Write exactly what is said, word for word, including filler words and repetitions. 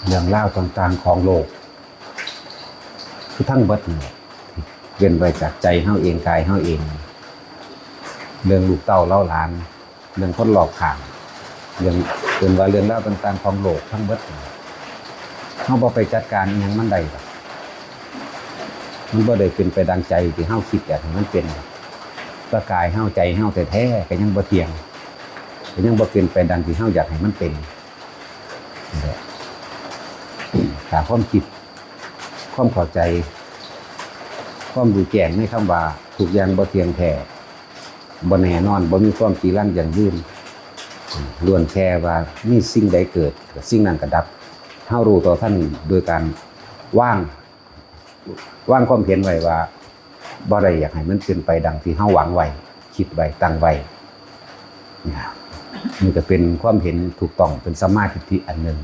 เรื่องราวต่างๆของโลก คือทั้งเบิดนี่แหละ เว้นไว้จากใจเฮาเอง กายเฮาเอง เรื่องลูกเต้าเหล่าหลาน เรื่องคนรอบข้าง เรื่อง เอิ้นว่าเรื่องราวต่างๆของโลกทั้งเบิดนี่ เฮาบ่ไปจัดการอิหยังมันได้ดอก มันบ่ได้เป็นไปดังใจที่เฮาคิดอยากให้มันเป็น ร่างกายเฮา ใจเฮาแท้ๆก็ยังบ่เที่ยง ก็ยังบ่เป็นไปดังที่เฮาอยากให้มันเป็น นี่แหละ ถ้าความคิด ความเข้าใจ ความรู้แจ้งในคำว่าทุกอย่างบ่เที่ยงแท้ บ่แน่นอน บ่มีความจีรังยั่งยืน ล้วนแค่ว่ามีสิ่งใดเกิด สิ่งนั้นก็ดับ เฮารู้เท่าทันโดยการวาง วางความเห็นไว้ว่า บ่ได้อยากให้มันเป็นไปดังที่เฮาหวังไว้ คิดไว้ ตั้งไว้ เนี่ย นี่ก็เป็นความเห็นถูกต้อง เป็นสัมมาทิฏฐิอันหนึ่ง